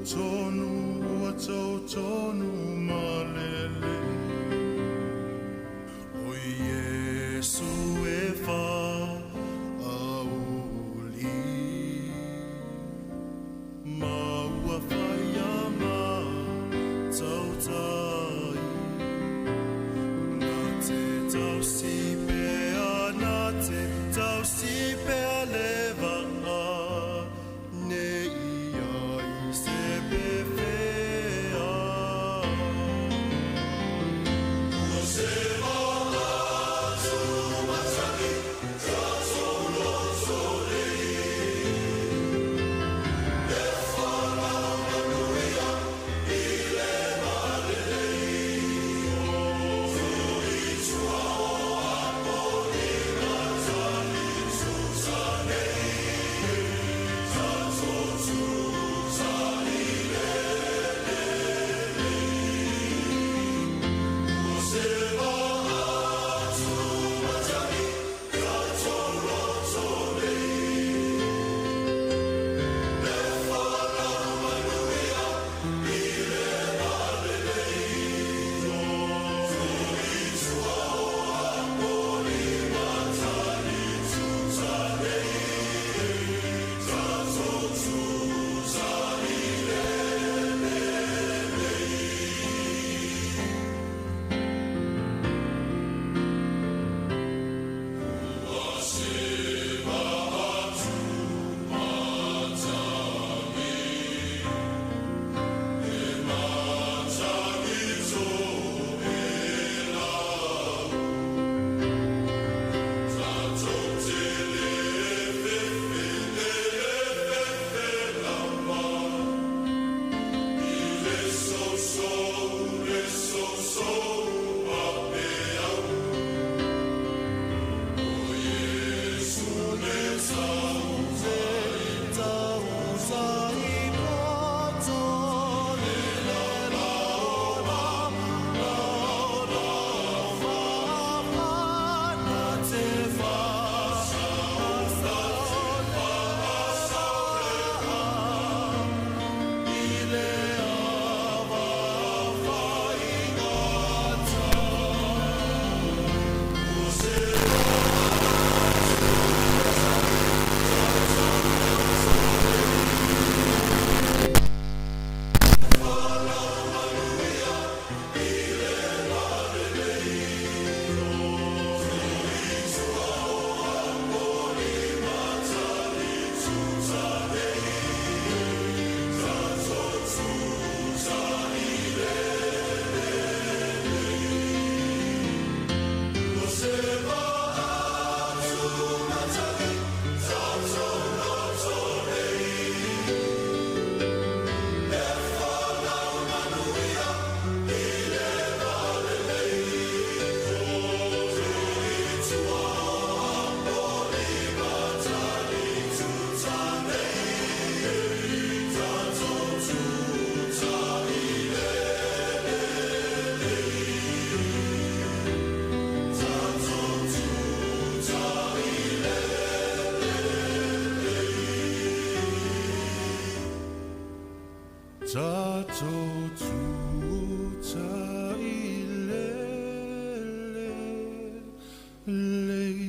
Tonu ua tautonu ma lelei, O Iesu e faauli, ma ua faia ma tautai. Na te tausi pea, na te tausi pea le vaa, ne i ai se pefea. Ua se Tato tuta i le le lei.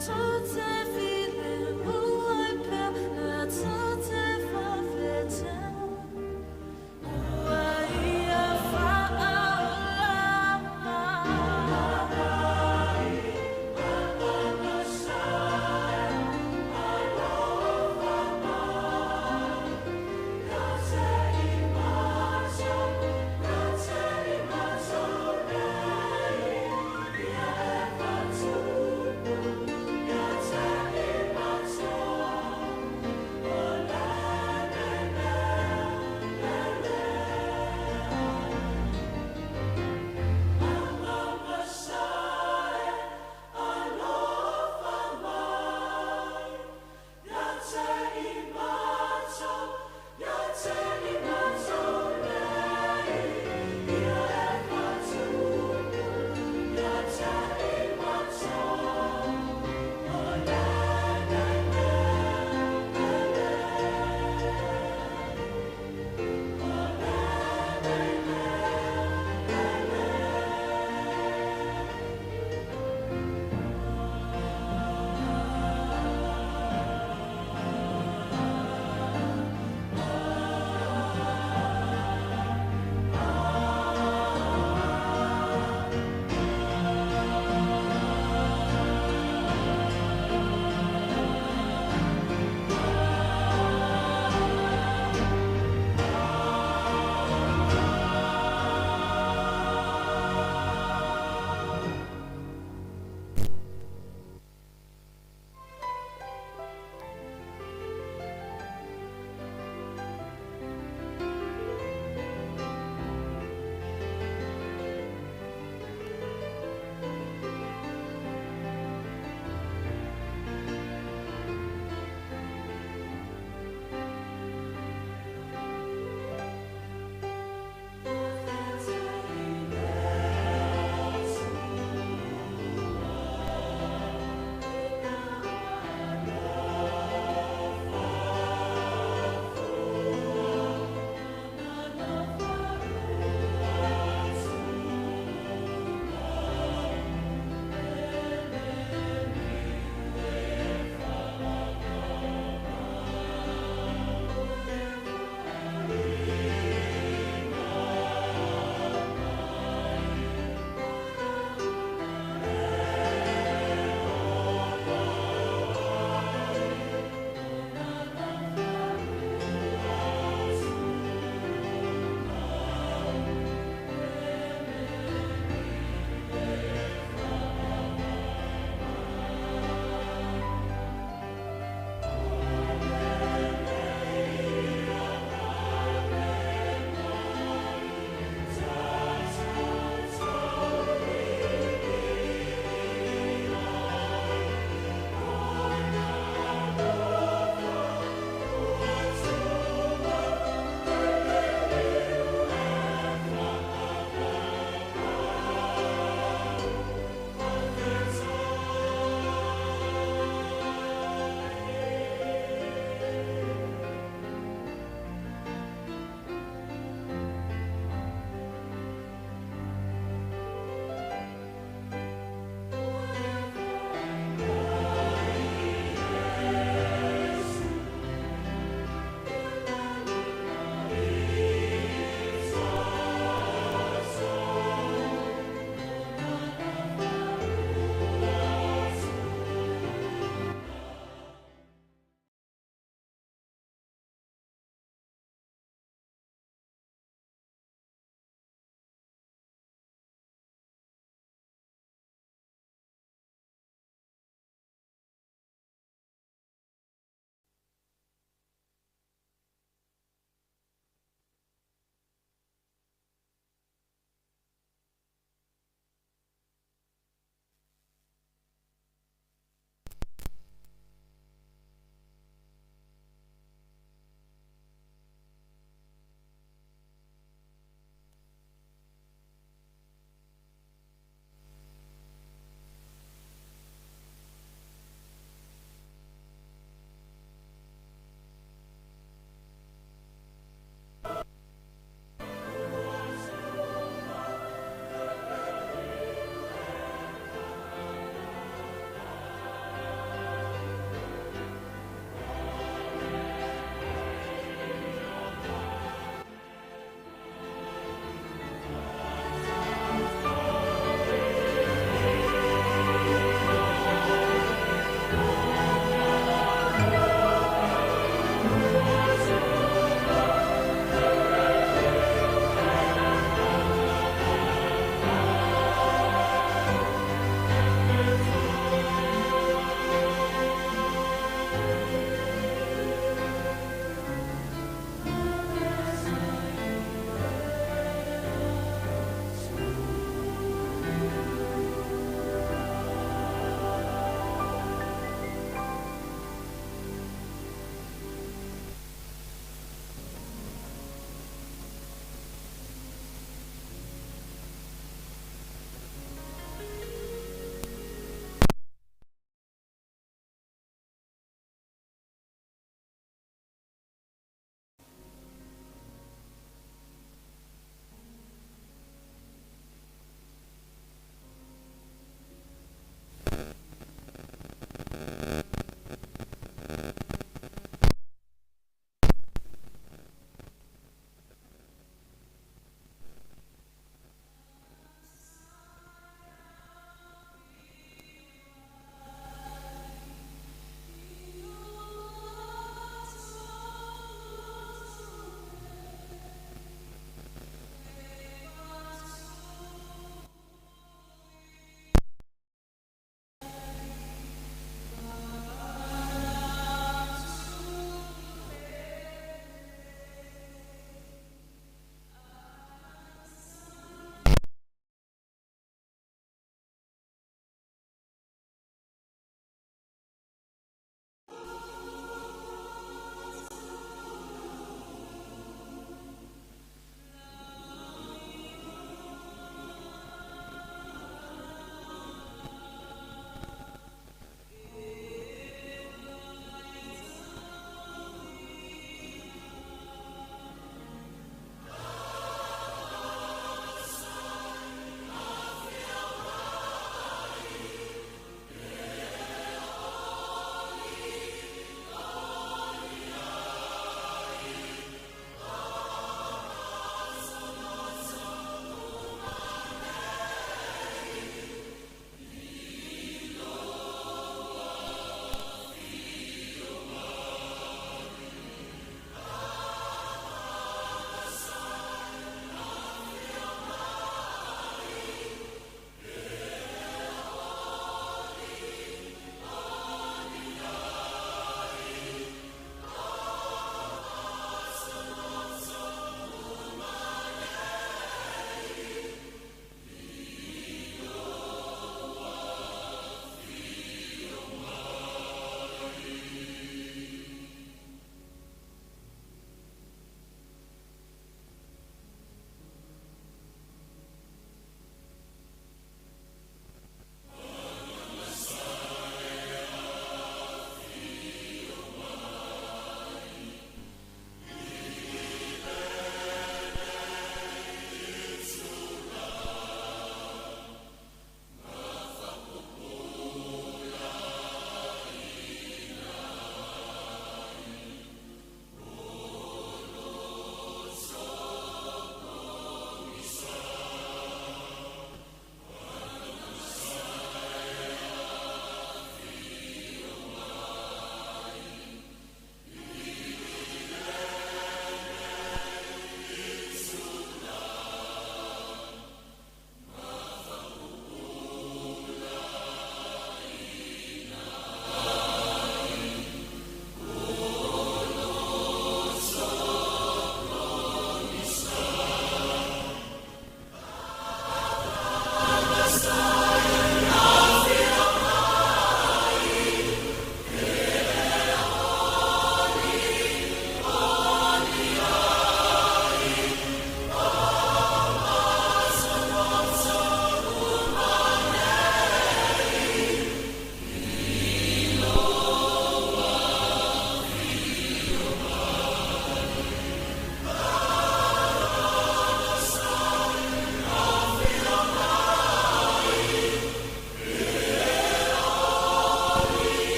Yeah.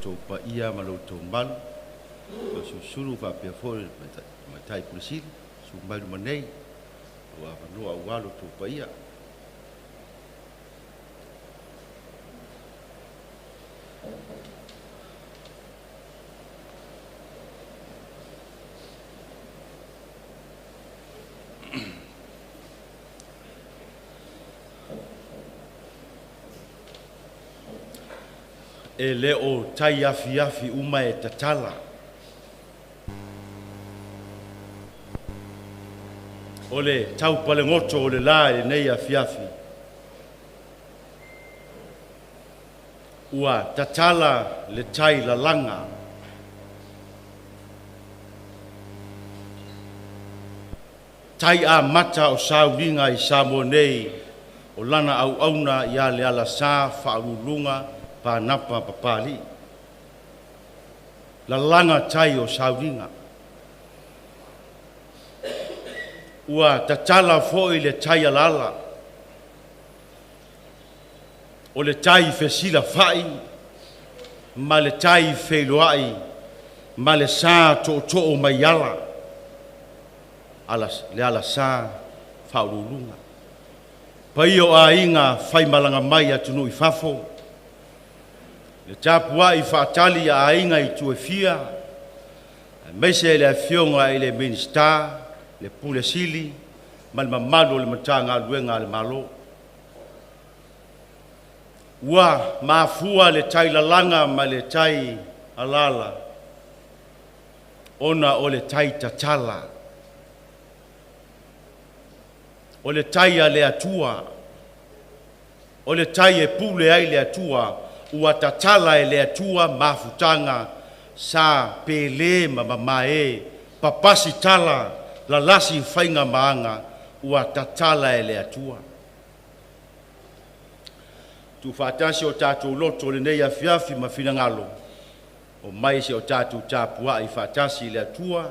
outou paia ma lo outou mamalu, Toeolesulusulu faapea foi le Tamaitai Pule Sili, susu mai i luma nei, lou avanoa aua lo outou paia. E le o tai afiafi uma e tatala. O le taupalegoto o le la i lenei afiafi, ua tatala le tai lalaga. Tai amata o sauniga i Samoa nei o lana auauna ia Lealasa Faauluuluga Panapa Papalii. Lalaga tai o sauniga. Ua tatala foi le tai alaala, o le tai fesilafai ma le tai feiloai ma le sa tootoo mai ala, le alasa faauluuluga. Paia o aiga faimalaga mai i atunuu i fafo, le tapuai faatali a aiga i itu e fia, aemaise le Afioga i le Minisita, le Pule Sili ma le mamalu o le Matagaluega a le Malo. Ua mafua le tai lalaga ma le tai alaala ona o le tai tatala, o le tai a le Atua, o le tai e pule ai le Atua, ua tatala e le Atua mafutaga sa pele ma mamae, papasi tala, lalasi faiga ma aga, ua tatala e le Atua. Tuufaatasi o tatou loto i lenei afiafi ma finagalo, omai se i o tatou tapuai faatasi i le Atua,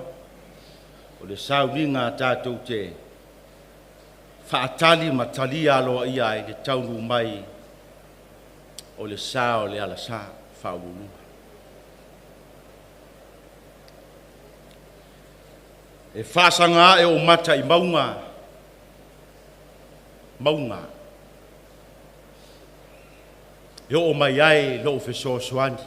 o le sauniga tatou te faatali ma talia aloaia ai le taunuu mai o le sa o le alasa faauluuluga. E faasaga ae ou mata i mauga, mauga e oo mai ai lou fesoasoani.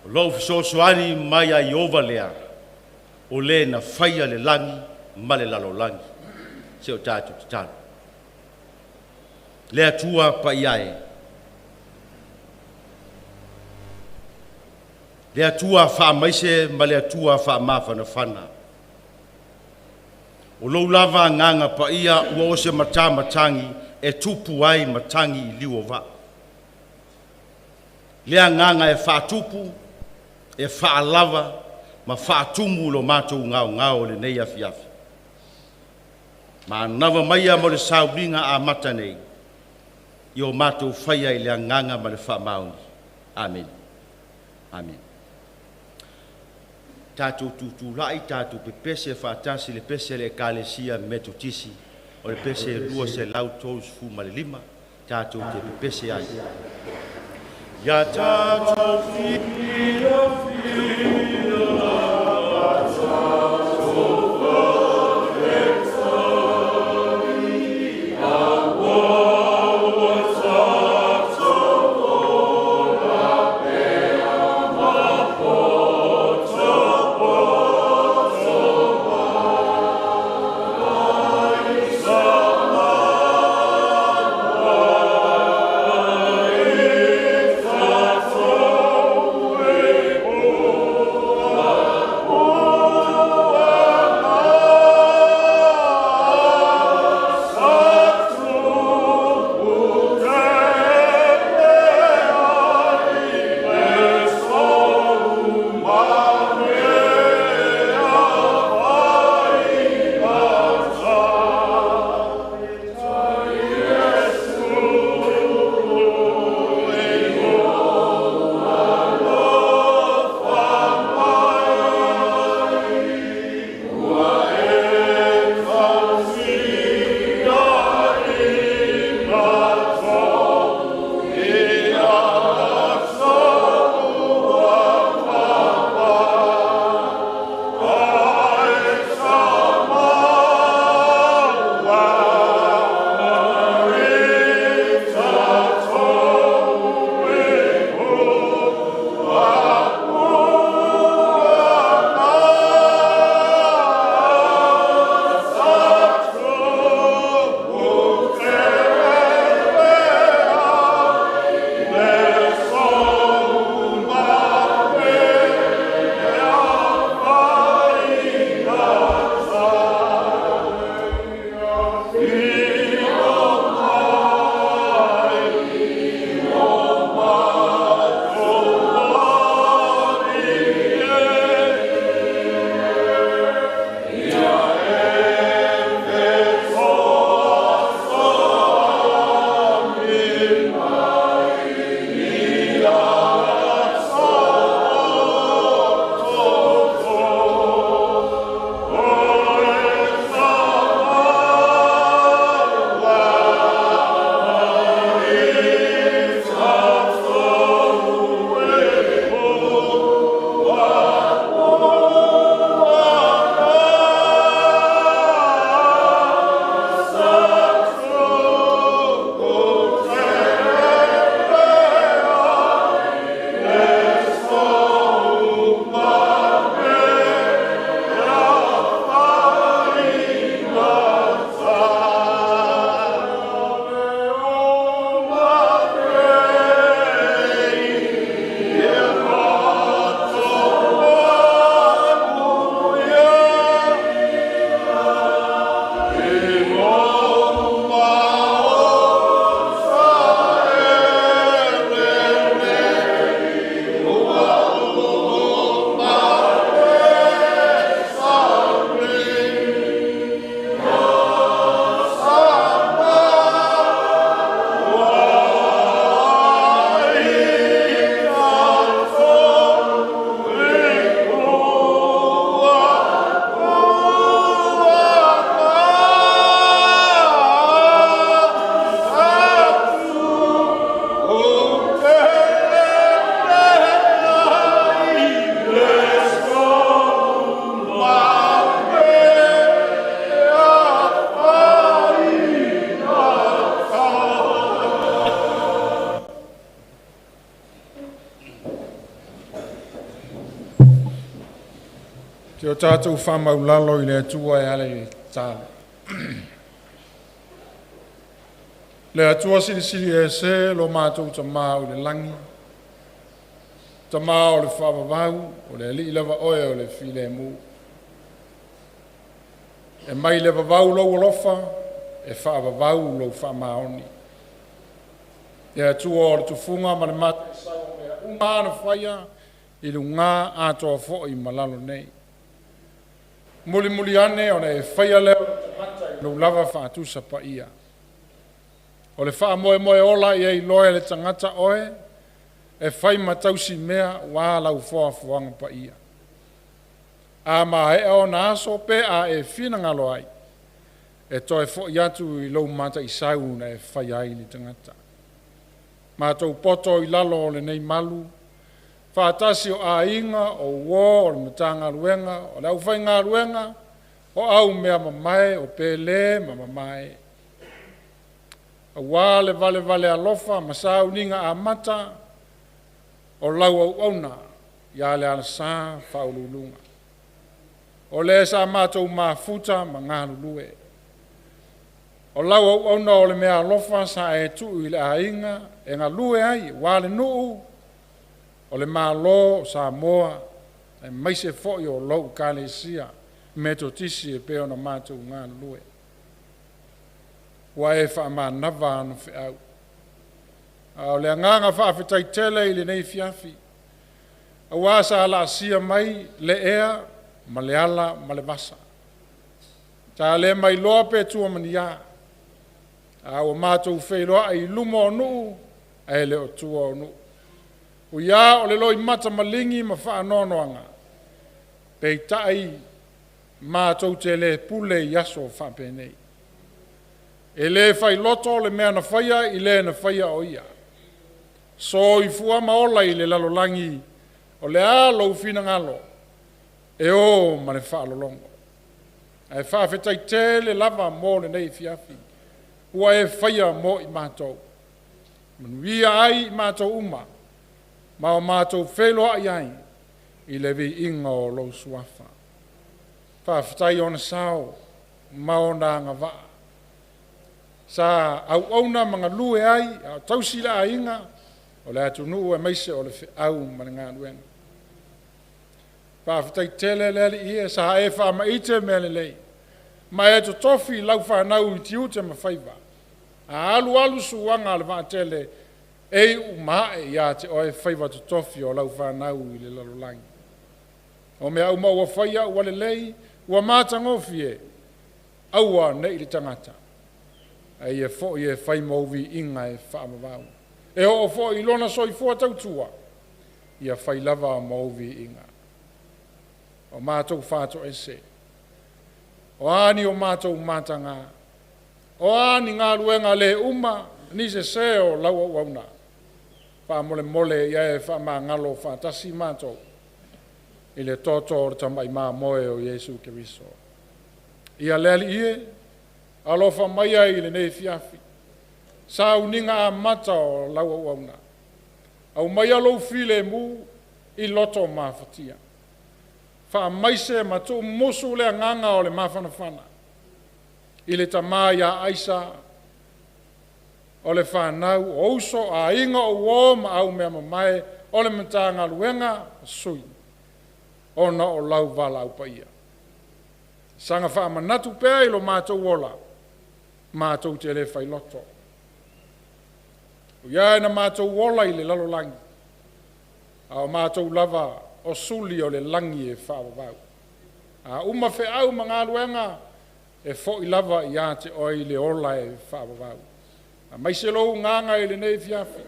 O lou fesoasoani mai ia Ieova lea, o Le na faia le lagi ma le lalolagi. Se o tatou tatalo. Le Atua paia e, le Atua faamaise ma le Atua faamafanafana, o lou lava Agaga Paia ua o se matamatagi e tupu ai matagi i liu o vaa. Le agaga e faatupu, e faalava ma faatumu lo matou gaogao i lenei afiafi. Manava maia mo le sauniga amata nei, i o matou faia i le agaga ma le faamaoni. Amene. Amene. Tatou tutulai, tatou pepese faatasi le pese a le Ekalesia Metotisi, o le pese 235, tatou te pepese ai. Ia tatou Te o tatou faamaulalo i le Atua e ala i le tatalo. Le Atua Silisili Ese, lo matou Tamā oi le lagi, Tamā o le faavavau, o le Alii lava Oe o le filemu. E mai le vavau lou alofa e faavavau lou faamaoni. Le Atua o le tufuga ma le mataisau o mea uma na faia i luga atoa foi ma lalo nei. Mulimuli ane ona e faia lea o le tagata i lou lava faatusa paia. O le faamoemoe ola ia iloa e le tagata oe, e fai ma tausimea ua lau foafoaga paia. A maea ona aso pe a e finagalo ai, e toe foi atu i lou mataisau na e faia ai le tagata. Matou poto i lalo o lenei malu, faatasi o aiga, o uo, o le Matagaluega, o le aufaigaluega, o au mea mamae, o pele ma mamae. Aua le valevale alofa ma sauniga amata o lau auauna ia Lealasa Faauluuluga, o le sa matou mafuta ma galulue. O lau auauna o le meaalofa sa e tuu i le aiga e galue ai aua le nuu, o le Malo o Samoa, aemaise foi o lou Ekalesia Metotisi e pei ona matou galulue. Ua e faamanava ana feau. A o le agaga faafetai tele i lenei afiafi, aua sa laasia mai le ea ma le ala ma le vasa. Sa le mailoa pe tua ma ni a, ae ua matou feiloai i luma o nuu ae le o tua o nuu. Ui lava o le loimata maligi ma faanoanoaga, peitai matou te le pule i aso faapenei. E le failoto le mea na faia i le na faia o ia. Soifua ma ola i le lalolagi, o le a lou finagalo, e o ma le faalologo. Ae faafetai tele lava mo lenei afiafi ua e faia mo i matou, e manuia ai i matou uma ma o matou feiloai ai i le viiga o lou Suafa. Faafetai i ona sao ma ona agavaa sa auauna ma galue ai a o tausi le aiga, o le atunuu aemaise o le feau ma le galuega. Faafetai tele le Alii e, sa e faamaite mea lelei ma e totofi lau fanau i tiute ma faiva. A alu alu suaga a le vaatele, e iu uma ae ia te oe faiva totofi o lau fanau i le lalolagi. O mea uma ua faia ua lelei ua matagofie, aua ne i le tagata, a ia foi e fai mo viiga e faavavau. E oo foi i lona soifua tautua, ia fai lava ma ou viiga. O matou faatoese, o a ni o matou mataga, o a ni galuega le uma, ni sese o lau auauna, faamolemole ia e faamagalo faatasi matou i le toto o le Tamai Mamoe o Iesu Keriso. Ia le Alii e, alofa maia i lenei afiafi, sauniga amata o lau auauna, aumaia lou filemu i loto mafatia, faamaise ma tuumumusu le agaga o le mafanafana i le tama ia Aisa, o le fanau, o uso, o aiga, o uo ma aumeamamae o le Matagaluega ma sui ona o lau valaau paia. Saga faamanatu pea i lo matou ola, matou te le failoto. Ui lava ina matou ola i le lalolagi, a o matou lava o suli o le lagi e faavavau. A uma feau ma galuega, e foi lava ia te Oe le ola e faavavau. Aemaise lou agaga i lenei afiafi,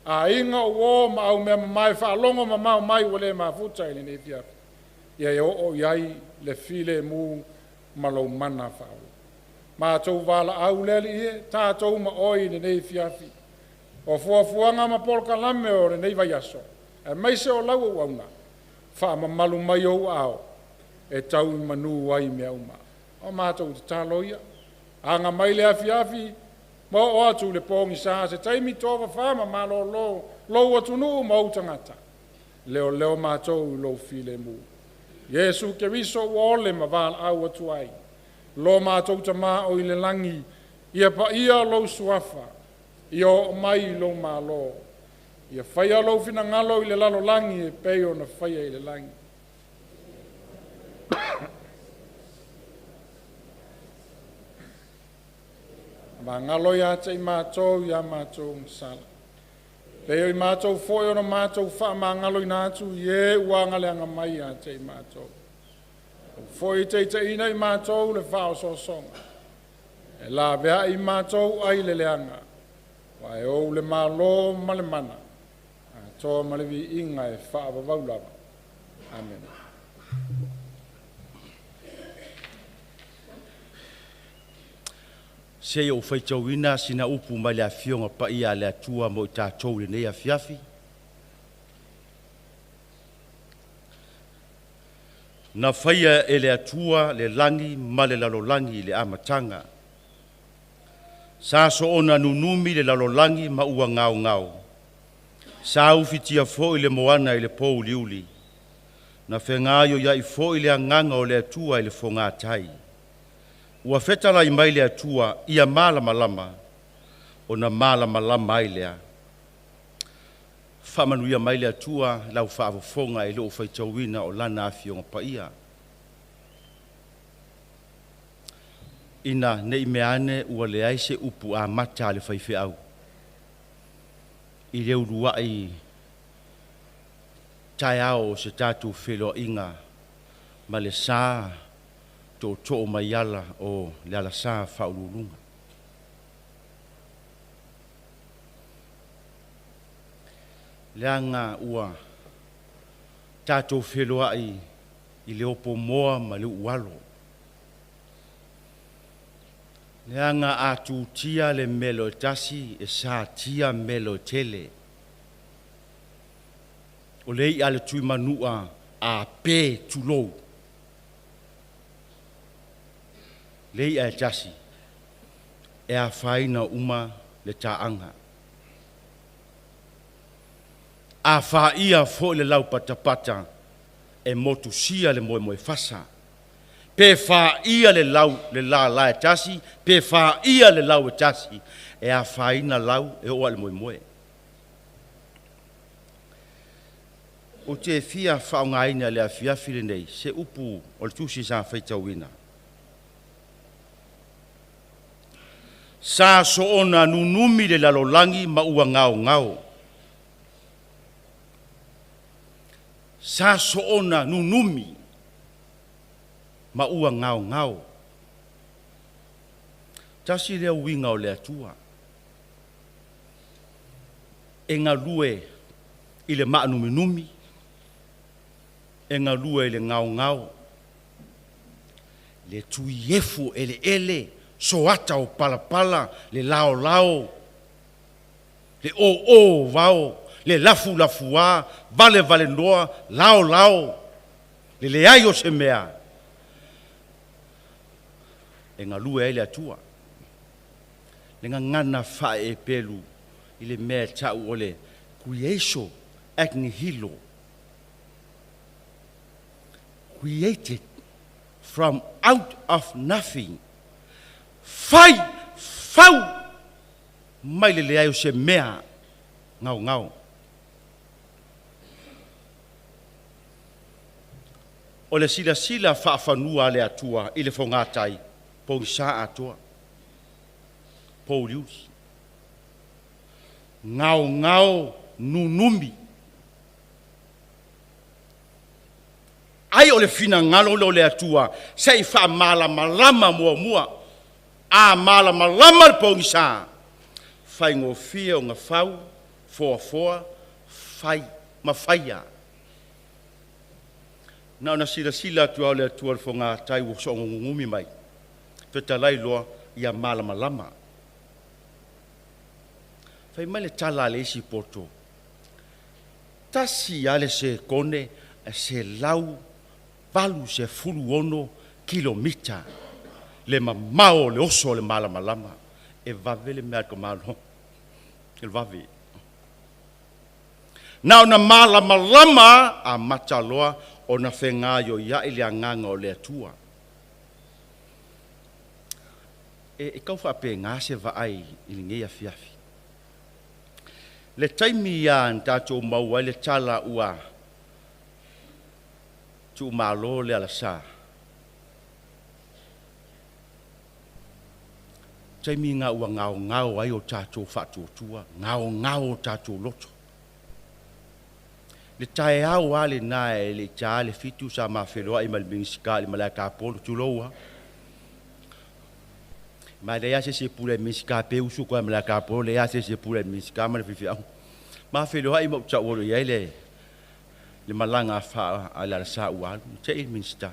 aiga o uo ma aumeamamae faalogo mamao mai ua le mafuta i lenei afiafi, ia e oo i ai le filemu ma lou mana faaola. Matou valaau le Alii e, tatou ma Oe i lenei afiafi. O fuafuaga ma polokalame o lenei vaiaso, aemaise o lau auauna, faamamalu mai i ou aao, e tau i manu ai mea uma. O matou tatalo ia, aga mai le afiafi ma oo atu i le pogisa, se taimi tofafa ma malolo lou atunuu ma ou tagata, leoleo matou i lou filemu. Iesu Keriso ua ole ma valaau atu ai. Lo matou Tamā o i le lagi, ia paia lou suafa, ia oo mai lou malo, ia faia lou finagalo i le lalolagi e pei ona faia i le lagi. Magalo ia te i matou ia matou sala, pei o matou foi ona matou faamagaloina atu i e ua agaleaga mai ia te i matou. Aua foi ne i taitaiina i matou i le faaosoosoga, ae laveai i matou ai le leaga, aua e ou le Malo ma le mana, atoa ma le viiga e faavavau lava. Amene. Se i ou faitauina sina upu mai le Afioga Paia a le Atua mo i tatou i lenei afiafi. Na faia e le Atua le lagi ma le lalolagi i le amataga. Sa soona nunumi le lalolagi ma ua gaogao. Sa ufitia foi le moana i le pouliuli. Na fegaioiai foi le agaga o le Atua i le fogatai. Ua fetalai mai le Atua ia malamalama, ona malamalama ai lea. Faamanuia mai le Atua i lau faafofoga i lou faitauina o Lana Afioga Paia. Ina ne i meaane ua leai se upu amata a le faifeau i le uluai taeao o se tatou feiloaiga ma le sa tootoo maiala o le Alasa Faauluuluga. Leaga ua tatou feiloai i le opo moa ma le uu alo. Leaga a tutia le melo e tasi, e satia melo e tele. O le i'a a le Tuimanua a pe, tulou, le i'a e tasi, e afaina uma le taaga. A faia foi le laupatapata, e motusia le moemoefasa. Pe faia le lau le lala e tasi pe faia le lau e tasi, e afaina lau e oo lava i le moemoe. Ou te fia faaaogaina i le afiafi lenei se upu o le tusi sa faitauina. Sa soona nunumi le lalolagi ma ua gaogao. Sa soona nunumi ma ua gaogao. Tasi lea uiga o le Atua, e galue i le maanuminumi, e galue i le gaogao, le tuiefu o eleele, soata o palapala, le laolao, le oo o vao, le lafulafua, valevalenoa, laolao, le leai o se mea, e galue ai le Atua. Le gagana faa-Eperu i le mea e tau o le creatio ex nihilo, created from out of nothing. Fai, fau mai le leai o se mea gaogao. O le silasila faafanua a le Atua i le fogatai, pogisa atoa, pouliuli, gaogao nunumi. Ai o le finagalo lea o le Atua, se i faamalamalama muamua. A malamalama le pogisa, faigofie ona fau, foafoa, fai ma faia. Na ona silasila atu lava o le Atua i le fogatai ua soona nunumi mai, fetalai loa, ia malamalama. Fai mai le tala a le isi poto, tasi lava le sekone e 186 kilomita le mamao o le oso o le malamalama. E vave le mea a le tamaloa, e vave. Na ona malamalama lava, amata loa ona fegaioia'i le agaga o le Atua. E tau faapegā se vaai i lenei afiafi. Le taimi ia na tatou maua ai le tala ua tuumalo le alasā, taimi na ua gaogao ai o tatou faatuatua, gaogao o tatou loto. Le taeao lava lena e le i taina le 7 sa ma feiloai ma le Minisita i le malae tapolo, tulou lava. Ma e leai lava se isi e pule ai i le Minisita pe usu atu lava i le malae tapolo, leai lava se isi e pule ai i le Minisita ma le faifeau. Ma feiloai ma ou tau atu i ai le malaga a le alasa ua alu, ua te i le Minisita.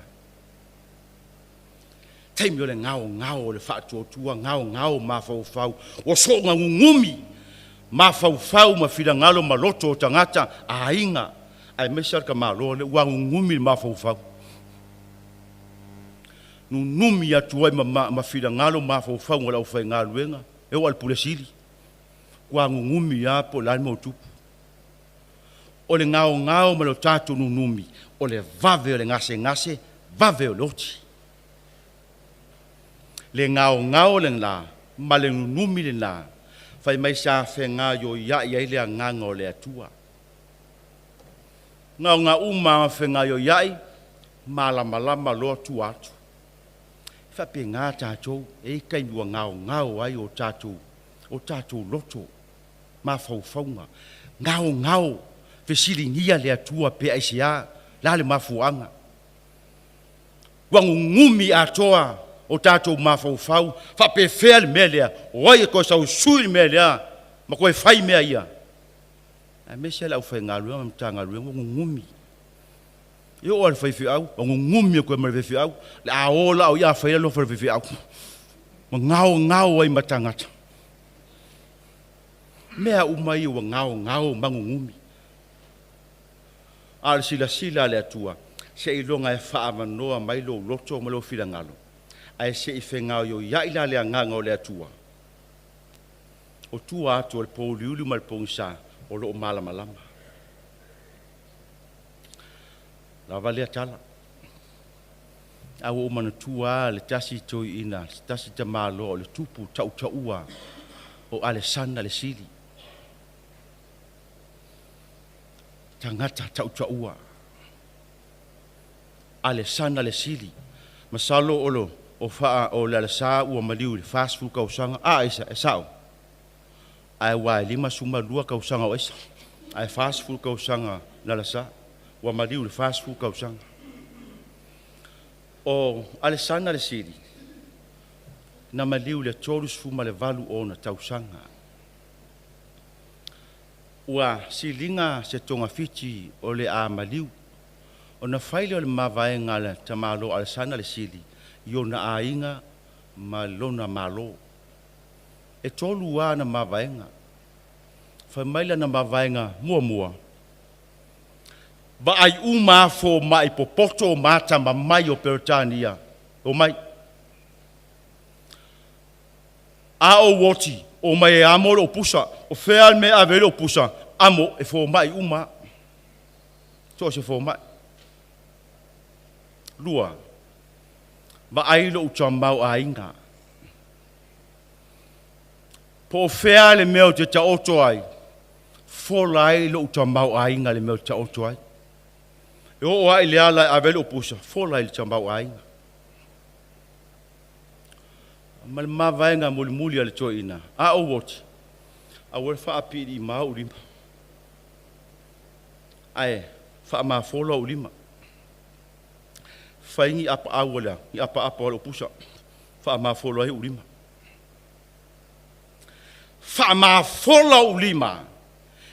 Taimi o le gaogao o le faatuatua, gaogao mafaufau, ua soona nunumi mafaufau ma finagalo ma loto o tagata, aiga, aemaise lava le tamaloa lea ua nunumi le mafaufau. Nunumi atu ai ma finagalo ma mafaufauga o le aufaigaluega, e oo lava i le Pule Sili, ua nunumi lava po o le a le mea ua tupu. O le gaogao ma le tatou nunumi, o le vave o le gasegase, vave o le oti. Le gaogao lena ma le nunumi lena, fai mai sa fegaioiai ai le agaga o le Atua. Na ona uma lava ona fegaioiai, malamalama loa tua atu. E faapena tatou, e i ai taimi ua gaogao ai o tatou loto, mafaufauga, gaogao, fesiligia le Atua pe aisea, o le a le mafuaaga. Ua nunumi atoa o tatou mafaufau, faapefea le mea lea, o ai e toe sau e sui le mea lea ma toe fai mea ia? Aemaise le aufaigaluega ma Matagaluega ua nunumi. E oo lava i le faifeau, ua nunumi atu ai ma le faifeau, o le a o la au ia fai le alofa i le faifeau, ma gaogao ai ma tagata. Mea uma ia ua gaogao ma nunumi. A o le silasila a le Atua, seiloga e faaavanoa mai lou loto ma lou finagalo, ae se i fegaioiai la le agaga o le Atua. O tua atu o le pouliuli ma le pogisa, o lo o malamalama. Lava lea tala. Ae ua ou manatua lava le tasi toeaina, se tasi tamaloa o le tupu tautaua o Alesana le Sili. Tagata tautaua. Alesana le Sili. Masalo o lo o faa o le alasa ua maliu i le 40 tausaga. A Aisa, e sao? Ae ua e 52 tausaga o Aisa. Ae 40 tausaga le alasa. Ua maliu i le 40 tausaga. O Alesana le Sili, na maliu i le 38 o ona tausaga. Ua siliga se togafiti o le a maliu, ona fai lea o le mavaega a le tamaloa Alesana le Sili i ona aiga ma lona Malo. E tolu lava ana mavaega. Fai mai lana mavaega muamua, vaai uma lava fomai popoto ma atamamai o Peretania, omai. A ou oti, omai e amo lou pusa, o fea le mea e ave ai lou pusa, amo e fomai uma lava. So o se fomai. Lua, vaai lou tamaoaiga. Po o fea le mea ou te taoto ai, fola ai lou tamaoaiga le mea ou te taoto ai. E oo lava i le ala e ave ai lou pusa, fola i le tamaoaiga. Ma le mavaega mulimuli a le toeaina, a ou oti, aua le faapiiliima ou lima, ae faamafola ou lima. Fai ni apaau o le ni apaapa o lou pusa, faamafola ai ou lima. Faamafola ou lima,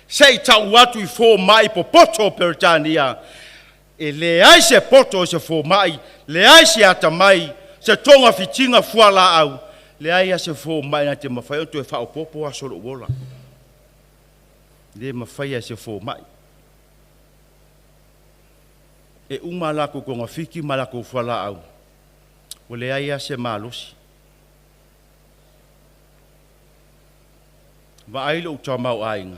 se i tau atu i fomai popoto o Peretania, e leai se poto o se fomai, leai se atamai, se togafitiga fualaau, leai lava se fomai na te mafai ona toe faaopoopo aso o lou ola. E le mafaia e se fomai. E uma a latou togafiti ma latou fualaau, ua leai lava se malosi. Vaai lou tamaoaiga,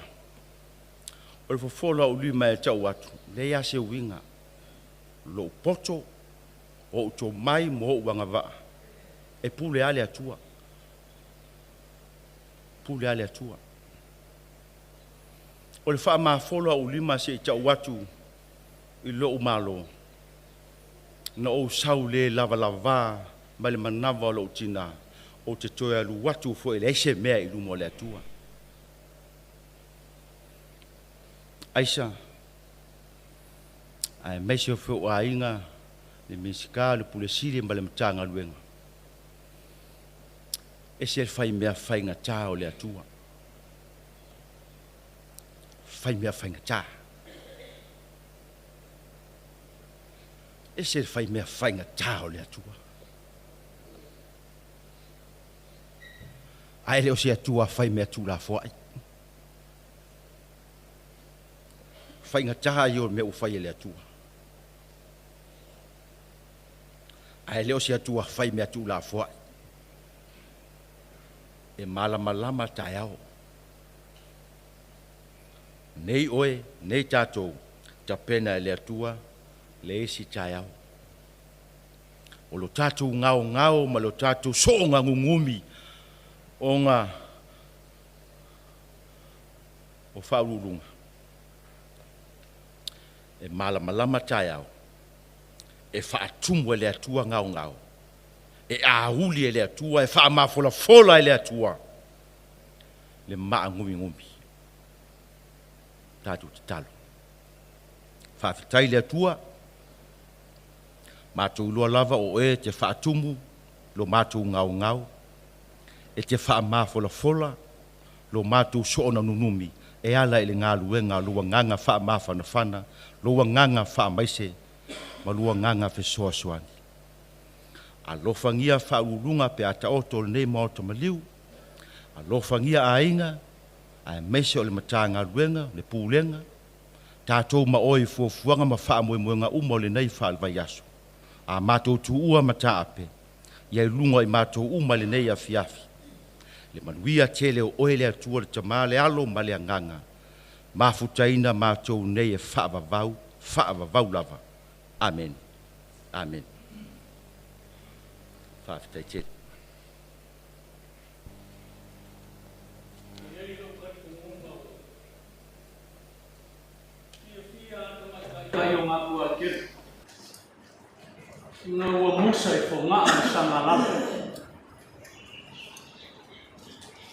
o le fofola o ou lima e tau atu, leai lava se uiga. Lou poto, o ou tomai ma ou agavaa, e pule lava le Atua. Pule lava le Atua. O le faamafolo a ou lima se i tau atu i lou malo, na ou sau le lavalavā mai le manava o lou tinā, ou te toe alu atu foi e leai se mea i luma o le Atua. Aisa, aemaise foi o aiga, le Minisita, le Pule Sili ma le Matagaluega, ese le faimea faigata o le Atua. Faimea faigata. Ese le faimea faigata o le Atua. Ae le o se Atua faimea tuulafoai. Faigata ia o le mea ua fai e le Atua. Ae le o se Atua faimea tuulafoai. E malamalama taeao. Nei oe, nei tatou, tapena e le Atua le isi taeao. O lo tatou gaogao ma lo tatou soona gugumi ona o faauluuluga, e malamalama taeao, e faatumu e le Atua gaogao, e auli e le Atua, e faamafolafola e le Atua le maagumigumi. Tatou tatalo. Faafetai i le Atua, matou iloa lava o oe e te faatumu lo matou gaogao, e te faamafolafola lo matou soona nunumi e ala i le galuega a lou agaga faamafanafana, lou agaga faamaise ma lou agaga fesoasoani. Alofagia faauluuluga pe a taoto o lenei Maota maliu, alofagia aiga, aemaise o le Matagaluega, le Pulega, tatou ma oe i fuafuaga ma faamoemoega uma o lenei faalevaiaso. A matou tuua ma taape, ia i luga o i matou uma i lenei afiafi. Le manuia tele o oe le Atua le Tama, le Alo ma le Agaga, mafutaina matou nei e faavavau, faavavau lava. Amene. Amene. Faafetai tele. Ina ua musa i Fogaa ma Sagalalo.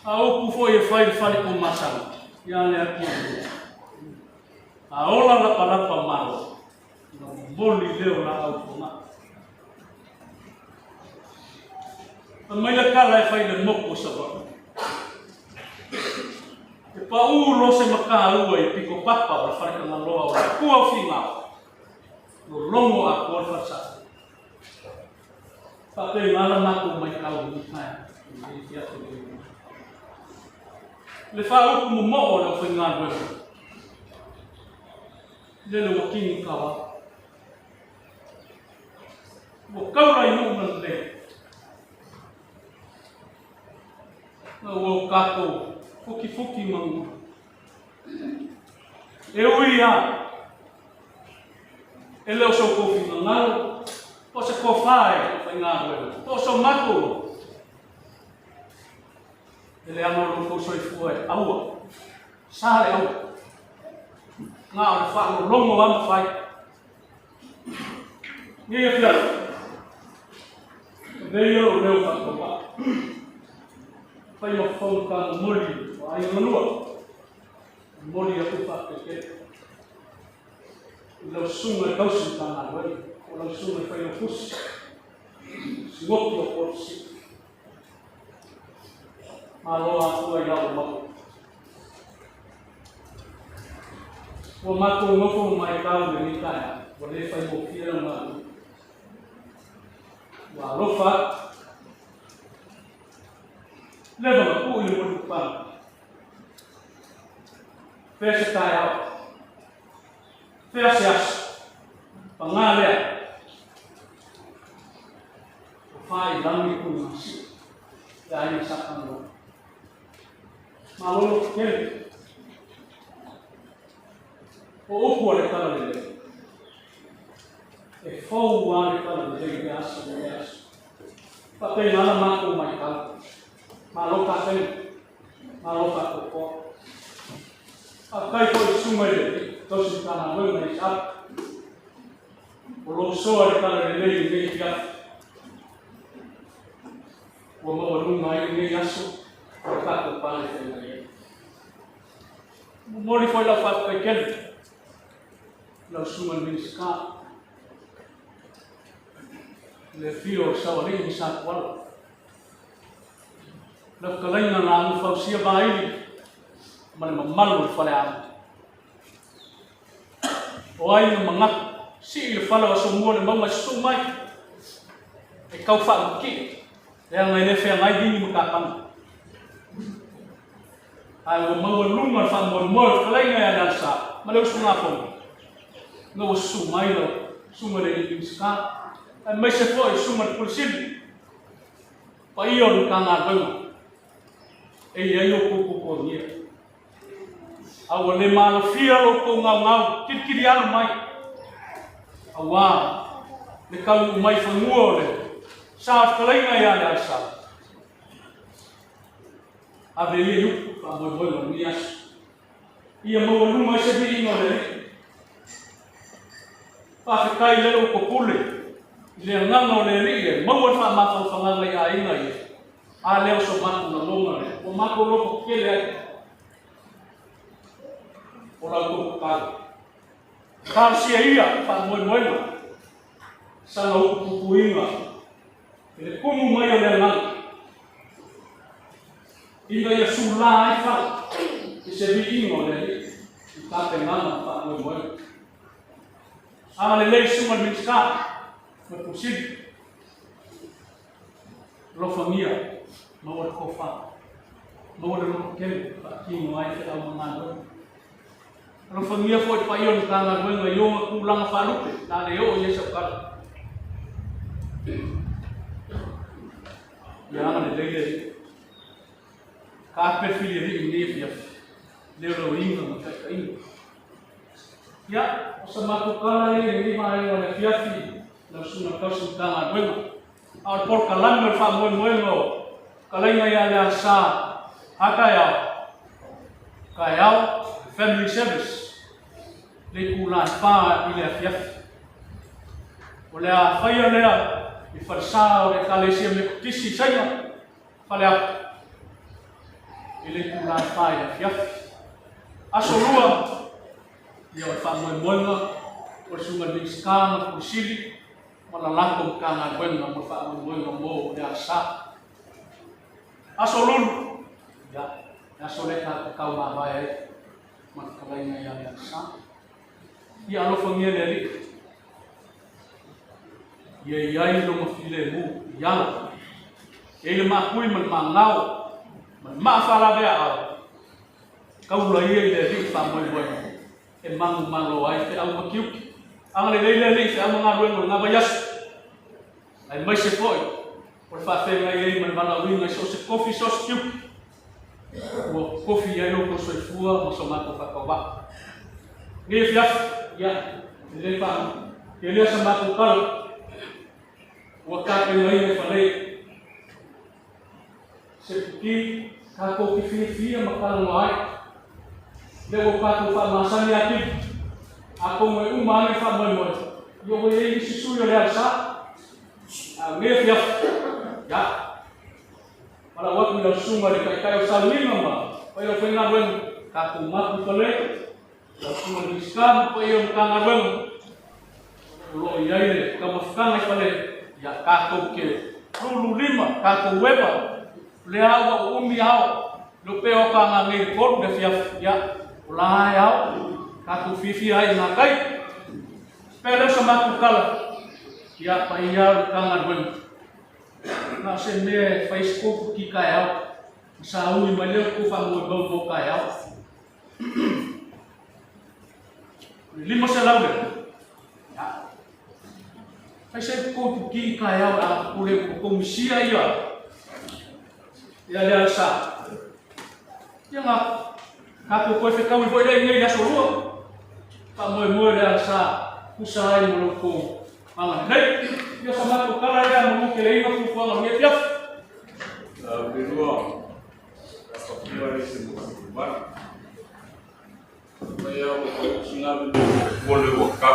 A upu foi e fai i le fale Tuamasaga, ia le Atua. A ola lapalapa malo, ona momoli lea o laau i Fogaa. Fai mai le tala e fai i le motu o Savaii. E pau loa se mataua i pito papa o le fale Tagaloa o le Atua o Finao, lologo atoa le falesa. Faapena la matou matau i lenei taeao, i lenei afiafi o lenei. Le faaupu momoo o le aufaigaluega, lele ua kini taoao. Ua taula i nuu ma lelei. Na ua o tatou futifuti ma e ui lava e le o so outou finagalo, po o se tofa e aufaigaluega, po o so matou, e leaga o lo outou soifua e aua, sa le aua, na o le faalologo lava ma fai. Nei afiafi, avea ia lou leo faatauvaa, fai ma fofoga momoli o aiga lua, momoli atu faafetai i lau susuga i tausi Matagaluega, o lau susuga i Failautusi, Sigoki o Polisi. Malo Atua i lau maua. Ua matou nofo ma matau i lenei taeao, ua le faigofie lau galuega. Ua alofa atu. Leva na tuu i le mulimulipana. Fea se taeao, fea se aso, paga lea, ua faailagi Tuimasio, le aiga Sa Tagaloa. Malo lototele. O upu a le Talalelei. E fou lava le talalelei i lea aso ma lea aso. E faapena la matou matau. Malo tapena, malo faatoatoa. Faafetai foi i le susuga i le tausi Matagaluega i Sala. O lou soa i le talalelei i lenei afiafi. Ua maualuga ai lenei aso o le tatou pale feagai ai. Momoli foi lau faafetai tele i lau susuga i le Minisita, i le afio o le Saoalii ma Satuala, lau fetalaiga Laau Fausia Vaili ma le mamalu o le Faleaoga. O ai na manatu, sii le fala o Asomua le mauga e susuu mai, e tau faamakii, leaga e le feagai ligi ma kapana. Ae ua maualuga le faamoemoe o le fetalaiga ia Lealesa ma le usugafono, ina ua susu mai lau Susuga i le Alii Minisita, aemaise foi le Susuga i le Pule Sili, paia o le Matagaluega e i ai outou tuatuagia. A ua le malofia lo outou gaogao kilikili alu mai, auā le taunuu mai i fanua o le sa o le fetalaiga ia Lealesa. Ave ia i upu faamoemoe o lenei aso. Ia maualuga ai se viiga o le Alii. Faafetai lele ua topule i le agaga o le Alii e maua le faamafaufagaga i aiga ia. A lea o so matou lagona lea, ua matou loto tetele ai o la outou tatalo. Talosia ia faamoemoega, saga upu puipuiga i le tumu mai o le agaga, ina ia sulā ai fala i se viiga o le Alii i tapenaga ma faamoemoega. Agalelei susuga i le Minisita ma le Pule Sili. Alofagia, maua le tofa, maua le lototele e faatino ai feau ma galuega. Alofagia foi le paia o le Matagaluega i ona tulaga faalupe, o le a le oo i ai sau tala. Ia agalelei le Alii. Taape fili alii i lenei afiafi, leoleoina ma taitaiga. Ia, o sa matou tala lea i lenei vaega o le afiafi, lau Susuga i le Tausi Matagaluega. A o le polokalame o le faamoemoega o Fetalaiga ia Leasa a taeao, taeao Family Service, le itula e 4 i le afiafi. O le a faia lea i falesa o le Ekalesia Metotisi i Saina, Faleata, i le itula e 4 i le afiafi. Aso Lua, ia o le faamoemoega o le Susuga i le Minisita ma le Pule Sili ma la latou Matagaluega mo le faamoemoega mo le Alasa. Aso Lulu, ia, le aso lea tatou te tau mavae ai ma le fetalaiga ia Lealasa. Ia alofagia le Alii, ia i ai lona filemu i ala. E i le maapui ma le maagao ma le maa faalaveaao, taula ia i le Alii faamoemoega e manumalo ai feau ma tiute. Agalelei le Alii i feau ma galuega o lena vaiaso, aemaise foi o le faafeagai ai ma le valaauina i so o se tofi so o se tiute ua tofi i ai lo outou soifua ma so matou faatauvaa. Nei afiafi, ia, e le faakelea sa matou tala, ua tapenaina i fale se puki tatou te fiafia ma talanoa ai. Lea ua tatou faamasani atili, atonu e uma ane le faamoemoe, ia ua i ai nisi sui o le alasa. A o lenei afiafi, ia, valaau atu i lau susuga i le Taitai o Sauniga ma paia o le aufaigaluega, tatou mapu i fale, lau susuga i le Minisita ma paia o le Matagaluega, o lo o i ai le taumafataga i fale, ia tatou te lululima, tatou eva, o lea ua uumi ao, le pea o ka ngei le 3 le afiafi, ia, o la e ao, tatou fiafia ai i ngā tai. Pea lea o sa matou tala, ia, paia o le Matagaluega. Na o se mea e fai se kou ki taeao, ma sauni mai lea o kou faamoemoe mo taeao. O le 500 lea, ia, fai se kou ki taeao a pule o kou misia ia, ia le alasa. Ia ngā, tatou toe fetaui foi lea i nei i le aso Lua, faamoemoe le alasa, tusa ai mo lo kou Agalelei. Ia sa matou tala lea ma muteleina fuafuaga o lenei afiafi. Pelua, papua le se mo mali. Mai au ko singa mo le wa ka.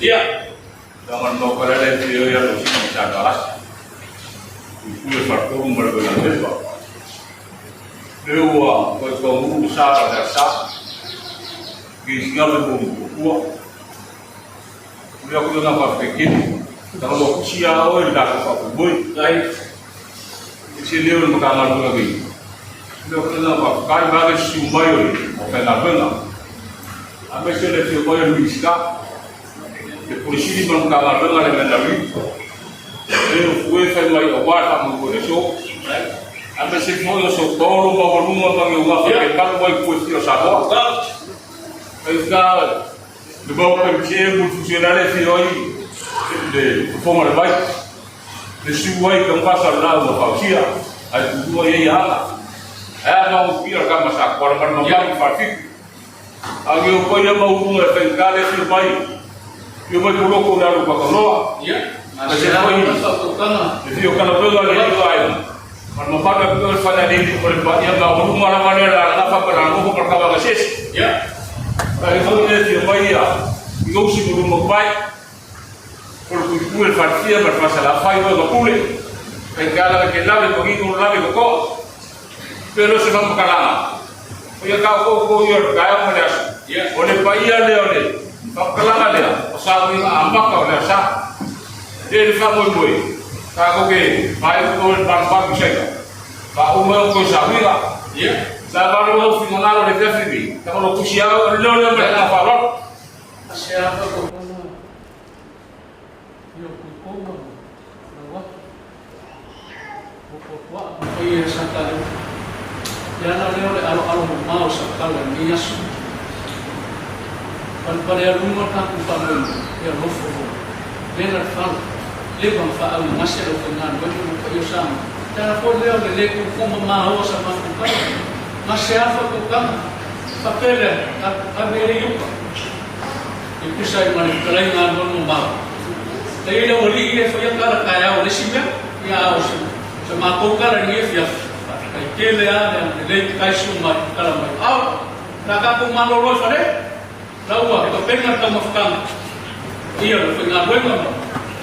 Ia. Da man mo kala le te yo ya lo singa sa ka as. Ku le fa ko mo le la lepa. Le wa ko ko mu sa la sa. Ki singa le mo ku. Le ko na pa pe ki. Da lo ku sia o le da ko ko boi. Ai. Se leo le ka ma lu ngi. Le ko na pa kai ma le su mai o o ka na benga. A me se le fio mai o miska. Le polisi ma ka ma benga le mena wi. Le o fue fa mai o wa ta mo le so. A me se mo so tolo ma o lunga ma ngi wa fa ke ka mo ku fio sa bo. E ka le bo ka che mu funcionare fio i le forma le vai. Le su ai ka pasa la o fa sia. Ai ku ai ia ala. Ai ma o pira ka ma sa ko ma ma ma fa fi. A ngi o ko ia ma u nga fe ka le fi mai. Yo mai ko loko na ru pa ko loa. Ia. Ma se foi Fautaukaga. le fi o kana benga le i ai. Ma ma pa ka ko fa na ni ko le pa ia ma o ma la ma le la la fa pa la ko pa ka ba ses. Ia. Ai ko le fi mai ia. I go si ko mo pai. Ko ku ku le fa fia ma fa sa la fa i ko pule. Pe ka la ke la le ko ngi ko la le ko. Pero se va mo kalanga. O ia ka ko ko ia ka ia mo le aso. Ia. O le pa ia le o le. Fa kalanga le. O sa ni a maka o le sa. Le le fa mo mo. Ka ko ke mai ko le ban ban se ka. Fa o mo ko sa wi la. Ia. Sa ba ro fi mo na le te fi bi. Ka lo ku sia o le le me na fa lo. Se a fautaukaga. Ia ku koma. Na wa. O ko wa ma ia sa tale. Ia na leo le alo alo mo mao sa kala ni aso. Pale pale a lunga ka ku fa mo. Ia lofo mo. Le na fala. Le ba fa au ngase o fa ngā mo mo pa ia sa. Tana fo leo le le ku koma ma ho sa ma ku ka. Ma se a fa ku ka. Fa pele ka me le yupa. I pusa i mani kalai ngā mo mo mao. Te ile o li ile fo ia kala ka ia o le simea. Ia o se se mātou kala ni e fia. Kai kele a le le kai su mai kala mai. Au, na ka ku malo roi whare. Lau ka penga ka mafukanga. Ia le whenga ruenga ma.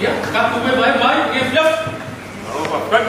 Ia, ka ku me mai mai ia fia. Alo fa pe.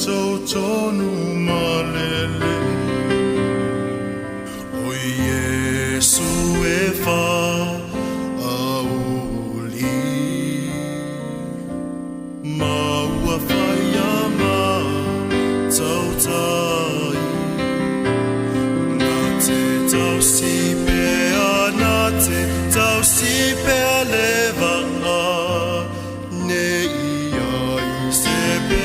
Tonu malele O Iesu e fa auli Ma ua whaia ma tautai Nā te tausi pea, nā te tausi pea le vaa Ne ia i se pe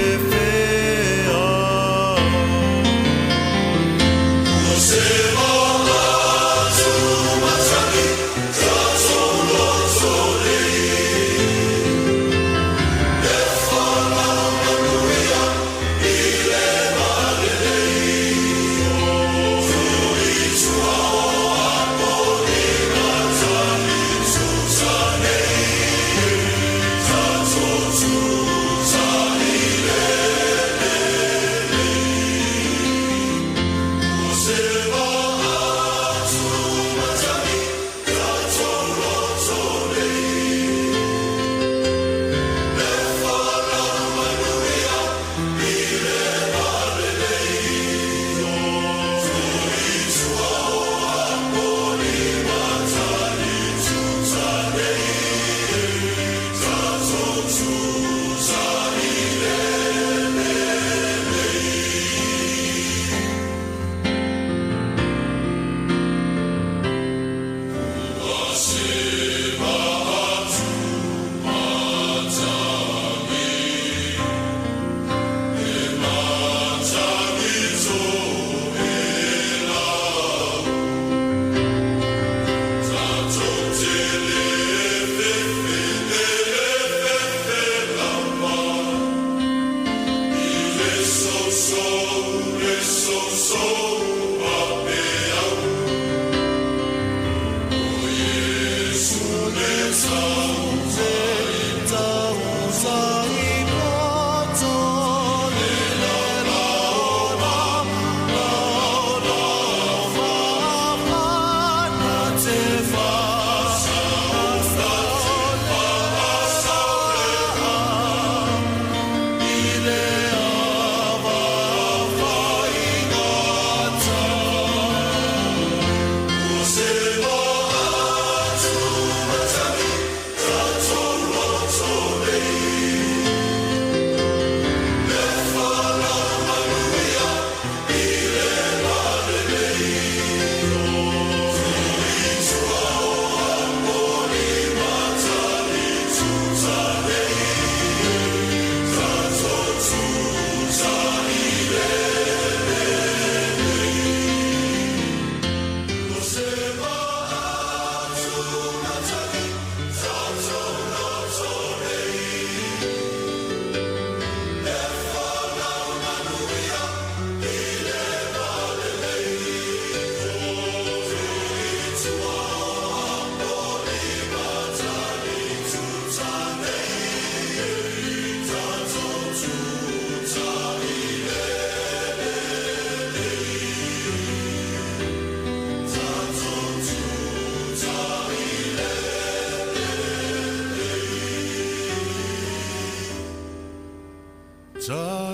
扎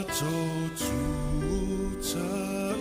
走住在。